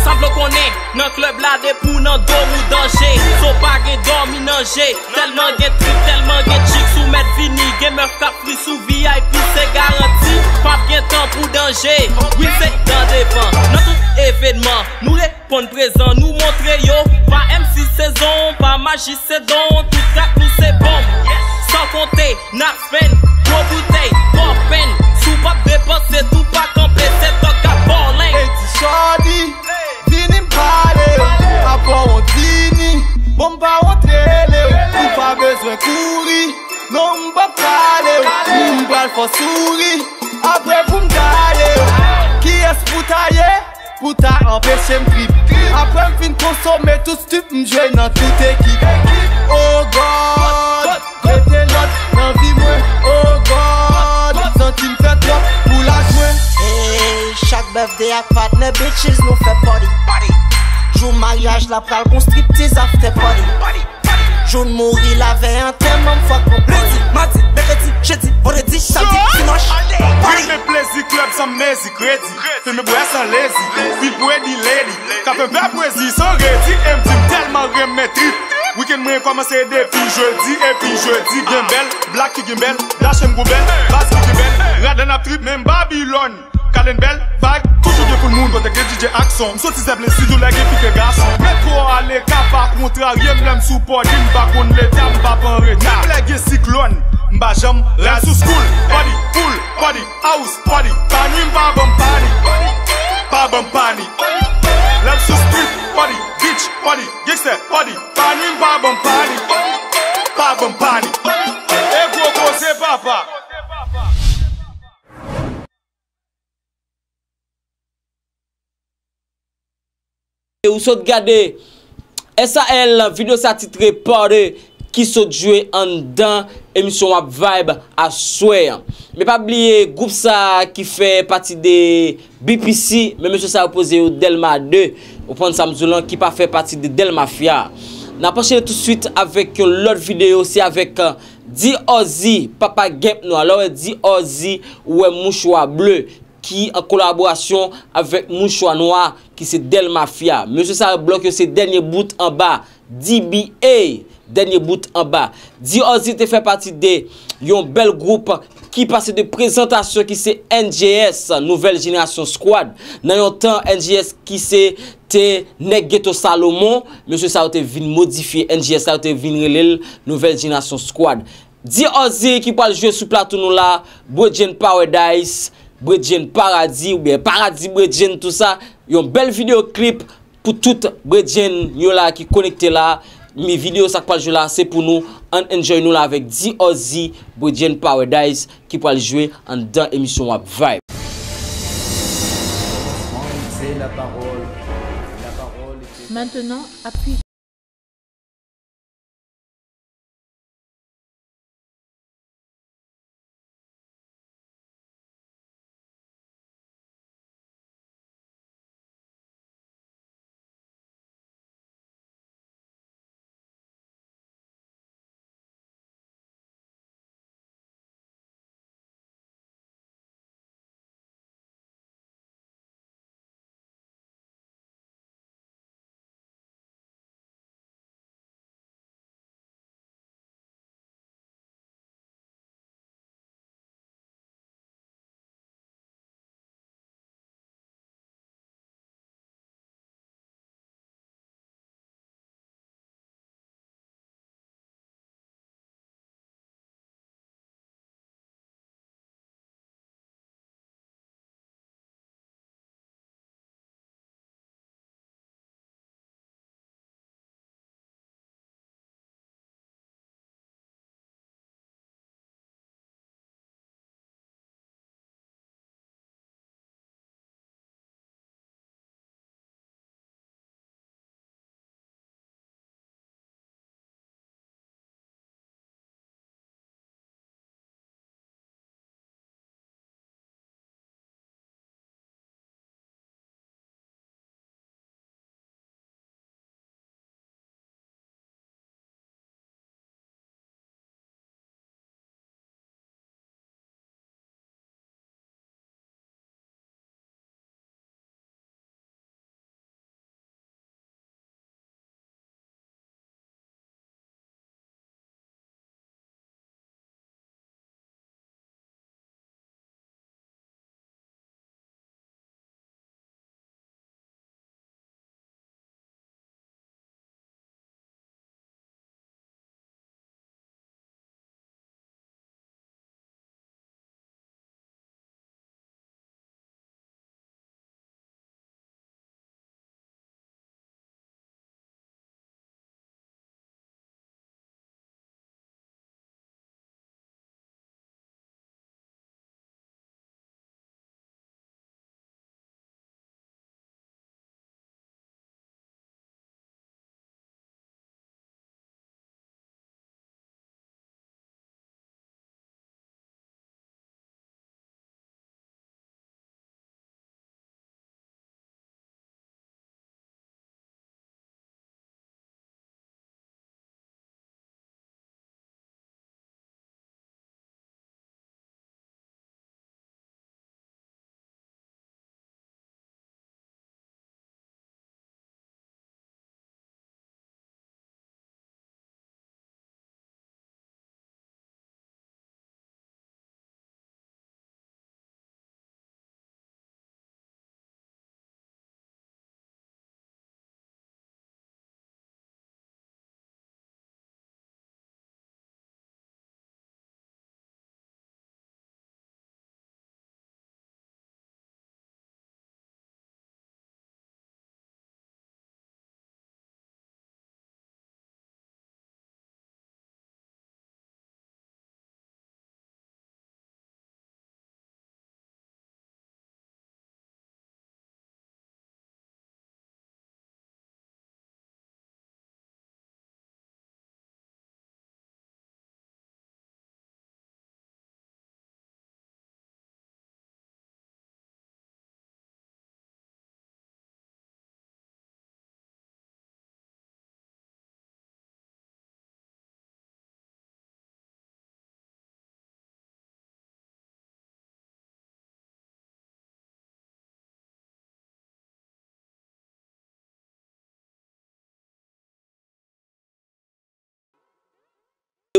Sa vle w konnen, nan club la depi w nan dòm ou danje. So pa gen dòmi nan je. Tèlman gen trip, tèlman gen chicks ou mèt vini. Gen mèf k ap fri sou V I P, se garanti. P ap gen tan pou danje. Wi, se nan devan, nan tout evenman. Nou reponn prezan, nou montre yo. Pa M C sezon, pa majis se don, tout trak nou se bonm. San konte, Knox Band, gwo boutèy, pòpen. Si w p ap depanse tou, pa kanpe, se tòg k ap bòlen. Ey ti shorty, vini m pale w. Apre w vini, bon m pa wont rele w. Ou pa bezwen kouri, non m p ap kale w. M pral fè w souri, apre pou m kale w. Kiyès pou ta ye? Pou ta anpeche m trip. Apre m fin konsome tout stup, m jwe nan tout ekip. Oh God, mete lòd nan vi mwen. Oh God, santi m fè twòp pou laj mwen. Hey, chak birthday ak patnè, bitches, nou fè party. Jou maryaj la pral gon striptease after party. Jou n mouri lavèy antèman m fòk nou pale. Lendi, madi, mèkredi, jedi, vandredi, samdi, dimanch, pale. Renmen plezi club san mezi kredi. Fime bwè san lezi. Pi predi lady. Ka fè m fè pwezi san redi. E m di m tèlman renmen trip. Weekend mwen kòmanse depi jedi. Epi jedi gen bèl. Black ki gen bèl. Dash M gwo bèl. Baz ki gen bèl. Radan ap trip menm Babilòn. Kaden bèl, vibe, toujou gen foul moun. Kote gen D J ak son. M soti zèb lesi tou lè gen fi ke gason. Metwo ale ka pa kontrarye m lè m sou pòdi m pa konn leta m p ap an reta. Menm lè gen siklòn, m pa janm rale. Sou school, party, pool, party, house, party. Pa nwi m pa ban m pa ni, pa ban m pa ni. Lè m sou street, party, beach, party, gangster, party. Pa nwi m pa ban m pa ni, pa ban m pa ni. E gwo koze papa. Ou sot gade S A L, videyo sa titre Party ki sot jwe anndan emisyon W A P Vibe aswè an. Men pa bliye gwoup sa ki fè pati de B P C, men mesye sa yo poze yo Dèlma de, ou konprann sa m di w lan, ki pa fè pati de Dèl Mafya. N ap anchene toutswit avèk yon lòt videyo, se avèk, euh, D R Z, Papa Gemp nou. Alò, wè D R Z, ou wè mouchwa ble ki an kolaborasyon avèk mouchwa nwa ki se Dèl Mafya. Mesye sa yo blòk yo se dènye bout anba D B A, dènye bout anba. D R Z te fè pati de yon bèl gwoup ki pase de prezantasyon ki se N J S, Nouvèl Jenerasyon Squad. Nan yon tan, N J S ki se te nèg Geto Salomon, mesye sa yo te vin modifye N J S la, yo te vin rele l Nouvèl Jenerasyon Squad. D R Z ki pral jwe sou plato nou la, Bredjenn Paradise, Bredjenn Paradi, oubyen Paradi Bredjenn, tou sa, yon bèl videyo klip pou tout bredjenn yo la ki konekte la. Mi videyo sa k pral jwe la, se pou nou, ann enjoy nou la avèk D R Z, Bredjenn Paradise, ki pral jwe anndan emisyon W A P Vibe. C'est la parole, la parole est maintenant, appuyez.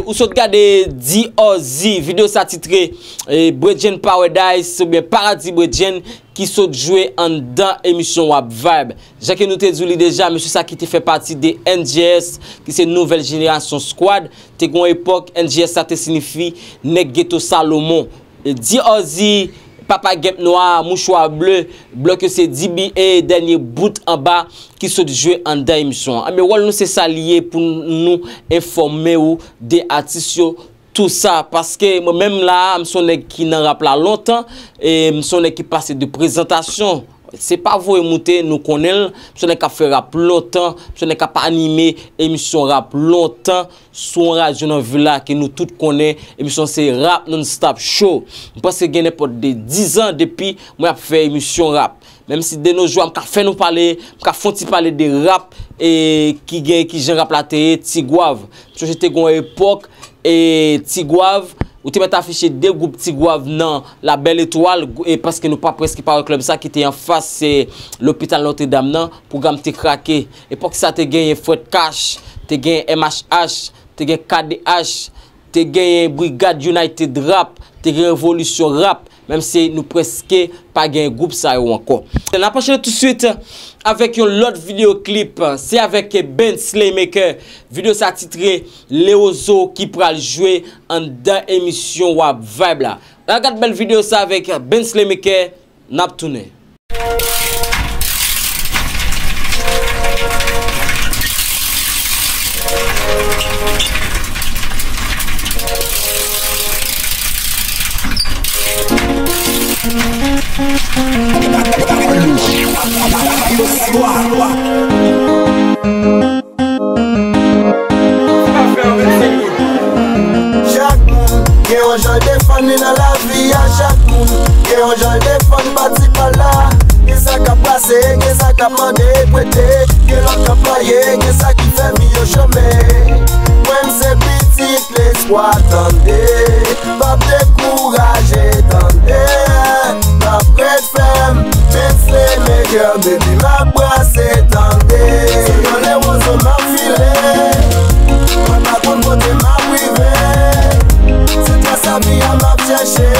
Ou sot gade D R Z, videyo sa titre, eh, Bredjenn Paradise oubyen Paradi Bredjenn ki sot jwe anndan emisyon Rap Vibe. Jan ke nou te di w li deja, mesye sa ki te fè pati de N J S, ki se Nouvèl Jenerasyon Squad, te gen yon epòk, N J S sa te siyifi Nèg Geto Salomon. D R Z, Papa Gèp Nwa, Mouchwa Ble, Blòk yo se D B A, dènye bout anba ki sot jwe anndan emisyon an. Anben, wòl nou se sa li ye pou nou enfòme w de atis yo, tou sa, paske mwen menm la, m se yon nèg ki nan rap la lontan, e m se yon nèg ki pase de prezantasyon. Se pa voye moute, nou konnen l, m se yon nèg k ap fè rap lontan, m se yon nèg k ap anime emisyon rap lontan, sou yon radyo nan vil la ke nou tout konnen, emisyon se Rap Non Stop Show. M panse gen nenpòt de diz an depi mwen ap fè emisyon rap. Menm si de nos jours m ka fè nou pale, m ka fè yon ti pale de rap e ki gen, ki jan rap la te ye, Ti Gwav. M sonje te gen yon epòk, e Ti Gwav, ou te mèt afiche de gwoup Ti Gwav nan La Belle Étoile, e paske nou pa prèske pa wè klèb sa ki te anfas, se lopital Notre Dame nan, pwogram te krake. Epòk sa te genyen Fred Cash, te genyen M H H, te gen K D H, te genyen Brigad United Rap, te gen Revolisyon Rap, menm si nou prèske pa gen gwoup sa yo ankò. N ap anchene tousuit avèk yon lòt videyo klip, se avèk Ben Slaymaker. Videyo sa titre Lewozo ki pral jwe anndan emisyon Rap Vibe la. N al gad bèl videyo sa avèk Ben Slaymaker, n ap tounen. Chak moun gen yon jan l defann li nan lavi a, chak moun gen yon jan l defann pati pa la. Gen sa k ap brase, gen sa k ap mande prete, gen lòt k ap maye, gen sa ki fè vi yo chome. Mwen m se pitit lespwa, tande. P ap dekouraje, tande. M ap ret fèm, men se meyè, baby, m ap brase, tande. Se yon lewozo m ap file. Mwen pa konn kote m ap rive. Se tras lavi a m ap chèche.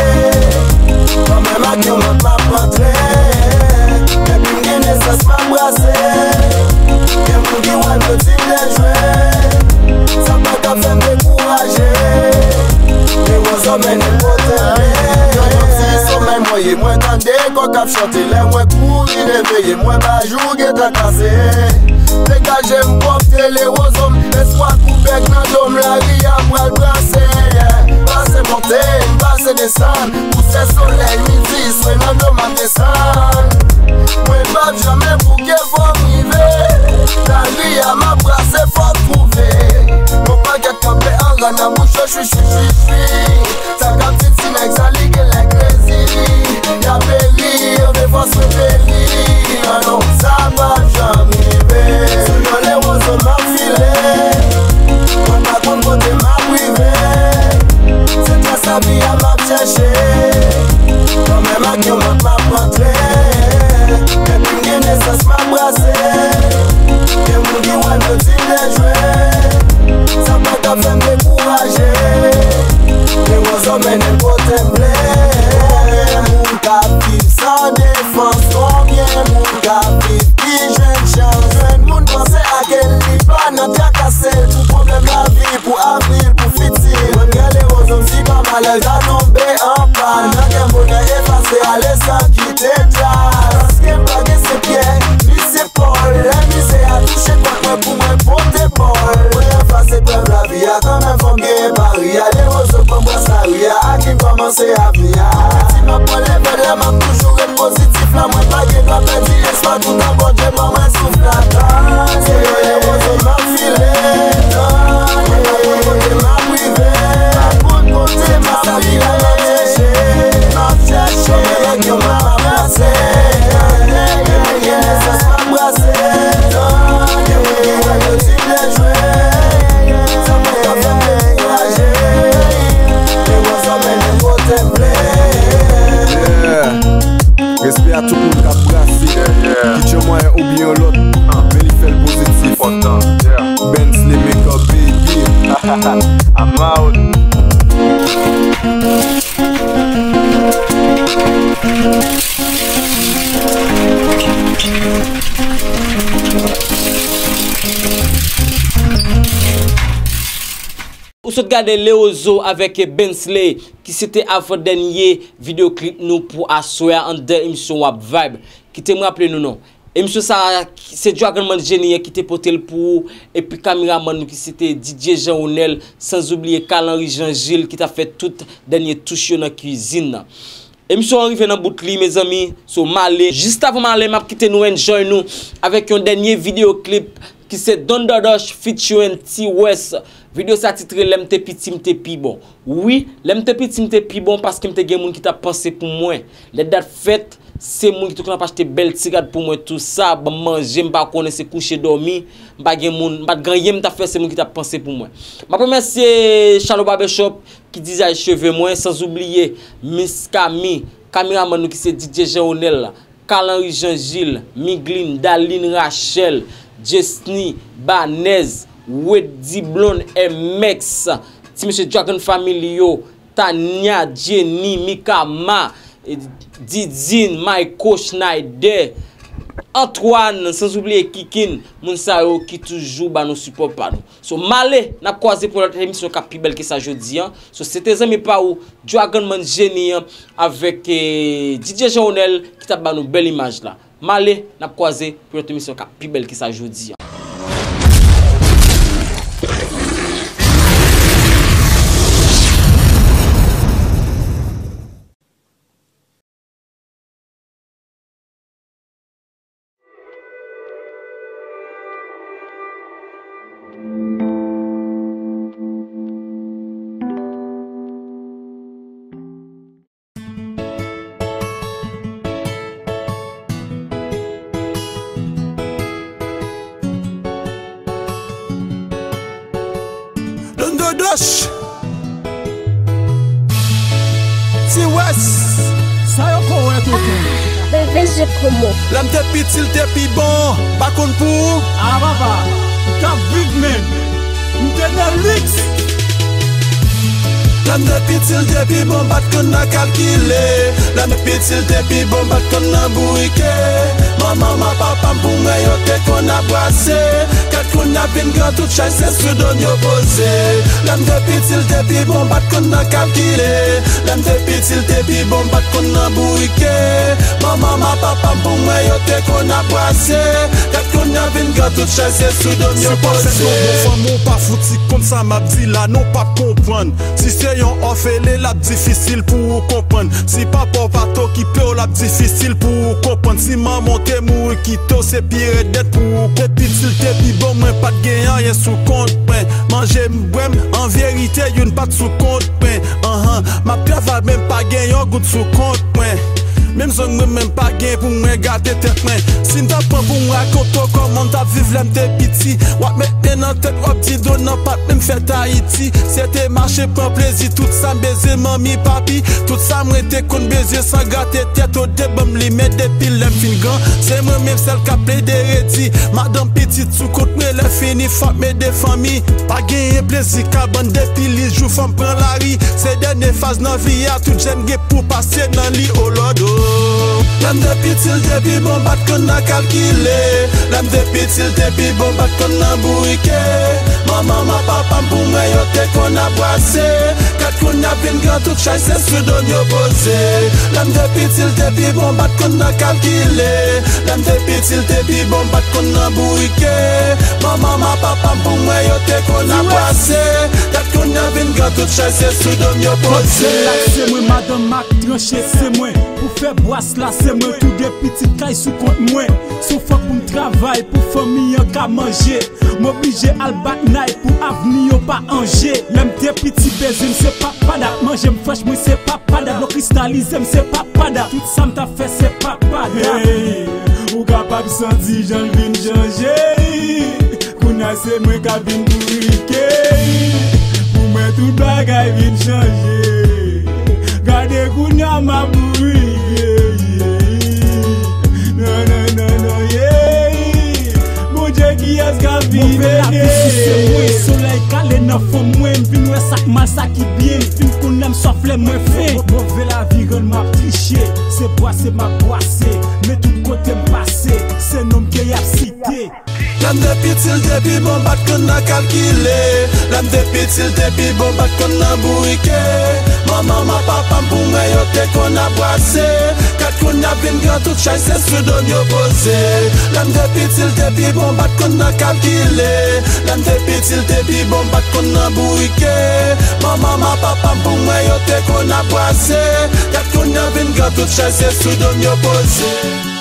Kanmenm ak yon lòt m ap antre. Depi m gen nesans m ap brase. Gen moun ki wè m yo di m dejwe. Sa pa ka fè m dekouraje. Lewozo mennen m kote m ye. Nan yon ti somèy mwen ye, mwen tande kòk ap chante. Lè mwen kouri reveye, mwen pa jou gentan kase. Degaje m pwòpte lewozo m, espwa kou bèk nan do m, lari a pral brase. Pase monte, pase desann, pouse solèy midi, swe nan do m ap desann. Mwen p ap janm bouke fò m rive. Lari a m ap brase, fò m twouve. Yon pakèt kanpe an ran nan bouch yo, chwi, chwi, chwi, chwi. Sa k ap di ti nèg sa li genlè krezi. Y ap peri, yo vle fòs mwen peri. Non, non, sa p ap janm rive. Sou yon lewozo m ap file. Mwen pa konn kote m ap rive. Se tras lavi a m ap chèche. Kanmenm ak yon lòt m ap antre. Depi m gen nesans m ap brase. Gen moun ki wè m yo di m dejwe. Sa pa ka fè m dekouraje. Lewozo mennen m kote m vle. Konbyen moun k ap viv san defans? Konbyen moun k ap viv ki jwenn chans? Jwenn moun panse ak el, li pa nan trakase l pou pwoblèm lavi, pou avni l, pou fiti l. Mwen gen lewozo m si pa malè l ta tonbe anpàn. Nan gen bonè efase ale san kite tras. Paske m pa gen se pyè, li se Pòl, lè mizè a touche kòt mwen pou mwen pote pòl. Mwen anfas eprèv lavi a, kanmenm fò m genyen pari a. Lewozo pran bras lari a, ak li m kòmanse avni a. Ti m ap pran leve, lè m ap toujou ret pozitif la. Mwen pa gen dwa pèdi espwa, toutan Bondye ban mwen souf la. Se yon lewozo m ap file. Mwen pa konn kote m ap rive. Pa konn kote m ap rive. M ap chèche, m ap chèche. Kanmenm ak yon mama Tout gade Leozo avèk Bensley, ki se te avan dènye videyo klip nou pou aswè a anndan emisyon W A P Vibe. Kite m raple nou non. Emisyon sa a, se Dragon Man Genie an ki te pote l pou ou, epi kameramann nou ki se te D J Jean Ronel, san oubliye Carl Henry Jean Gilles ki t ap fè tout dènye touch yo nan kwizin nan. Emisyon an rive nan bout li, mezanmi. So, m ale. Jis avan m ale, m ap kite nou enjoy nou avèk yon dènye videyo klip ki se Don Dodoch featuring T-West. Videyo sa titre Lè m te piti, m te pi bon. Wi, lè m te piti, m te pi bon paske m te gen moun ki t ap panse pou mwen. Lè dat fèt, se moun ki te konn ap achte bèl ti rad pou mwen, tou sa, ban m manje, m pa konnen se kouche dòmi, m pa gen moun, m pa t gen anyen m t ap fè, se moun ki t ap panse pou mwen. M ap remèsye Charlot Barbershop ki dizay cheve mwen, san oubliye Miss Kami, kameramann nou ki se D J Jean Ronel, Carl Henry Jean Gilles, Miglin, Daline Rachel, Jesny, Banez, Weddy Blonde, M X, ti mesye Dragon Family yo, Tania, Jenny, Mikama, eh, Didine, Maiko, Schneider, Antoine, san oubliye Kikin, moun sa yo ki toujou ba nou sipò pa nou. So, m ale, n ap kwaze pou lòt emisyon k ap pi bèl ke sa jodi an. So, se te zanmi pa ou, Dragon Man Genie an, avèk, eh, D J Jean Ronel, ki t ap ba nou bèl imaj la. M ale, n ap kwaze pou lòt emisyon k ap pi bèl ke sa jodi an. Don Dodoch. Ti Wès. Sa yo ko wè tonton. Bebe je komo. Lè m te piti, l te pi bon, pa konn pou ou. A papa, m t ap viv men. M te nan liks. Lè m te piti, l te pi bon, m pa t konn nan kalkile. Lè m te piti, l te pi bon, m pa t konn nan bourike. Manman m ak papa m pou mwen, yo te konn ap brase. Gad kounye a vin gran, tout chay se sou do m yo poze. Lè m te piti, l te pi bon, m pa t konn nan kalkile. Lè m te piti, l te pi bon, m pa t konn nan bourike. Manman m ak papa m pou mwen, yo te konn ap brase. Gad kounye a vin gran, tout chay se sou do m yo poze. Se pa sèlman bon fanmi w pa fouti konn sa m ap di la, non, w p ap konprann. Si se yon òfelen, l ap difisil pou ou konprann. Si papa w pa t okipe w, l ap difisil pou ou konprann. Si manman w te mouri kite w, se pi rèd nèt pou ou konprann. Te piti, l te pi bon, mwen pa t gen anyen sou kont mwen. Manje m, bwè m, an verite, youn pa t sou kont mwen. Anhan, m ap travay, men m pa gen yon goud sou kont mwen. Menm zong mwen menm pa gen pou mwen gate tèt mwen. Si m ta pran pou m rakonte w kòman m t ap viv lè m te piti, w ap met men nan tèt, w ap di do nan pa t menm fèt Ayiti. Se te mache pran plezi, tout sa m bezwen, manmi, papi. Tout sa mwen te konn bezwen san gate tèt, o de ban m li, men depi lè m fin gran, se mwen menm sèl k ap plede redi. Madanm, pitit sou kont mwen, lè fini fò m ede fanmi. Pa genyen plezi kabann depi li jou fanm pran lari. Se dènye faz nan vi a, tout jèn gen pou pase nan li, o Lòd, o. Lè m te piti, l te pi bon, m pa t konn nan kalkile. Lè m te piti, l te pi bon, m pa t konn nan bourike. Manman m ak papa m pou mwen, yo te konn ap brase. Gad kounye a vin gran, tout chay se sou do m yo poze. Lè m te piti, l te pi bon, m pa t konn nan kalkile. Lè m te piti, l te pi bon, m pa t konn nan bourike. Manman m ak papa m pou mwen, yo te konn ap brase. Gad kounye a vin gran, tout chay se sou do m yo poze. Kòd sèl la se mwen, madanm ak tranche se mwen. Pou fè bwas la se mwen, tou de pitit kay sou kont mwen. Si w fòk pou m travay pou fanmi an ka manje, m oblije al bat nay pou avni yo pa anje. Lè m te piti, bezwen m se papada, manje m frèch, mwen se papada, dlo kristalize m se papada, tout sa m t ap fè se papada. Hey, ou kapab santi jan l vin chanje. Kounye a se mwen k ap vin bourike. Pou mwen tout bagay vin chanje. Gade kounye a m ap bourike. Non, non, non, non, yeah. Bondye, kiyès k ap vin ede? Move lavi souse mwen, solèy kale nan fon mwen. M vin wè sa k mal, sa ki byen. M vin konn lè m swaf, lè mwen fen. Move lavi rann m ap triche. Se bwase m ap bwase. Men tout kote m pase, se non m ke y ap site. Lè m te pi Pitil te pi bon, pa t konn nan kalkile. Lè m te pitil te pi bon, pa t konn nan bourike. Manman m ak papa m pou mwen yo te konn ap brase. Gad kounye a vin gran, tout chay se sou do m yo poze. Lè m te pitil te pi bon, pa t konn nan kalkile. Lè m te pitil te pi bon, pa t konn nan bourike. Manman m ak papa m pou mwen yo te konn ap brase. Gad kounye a vin gran, tout chay se sou do m yo poze.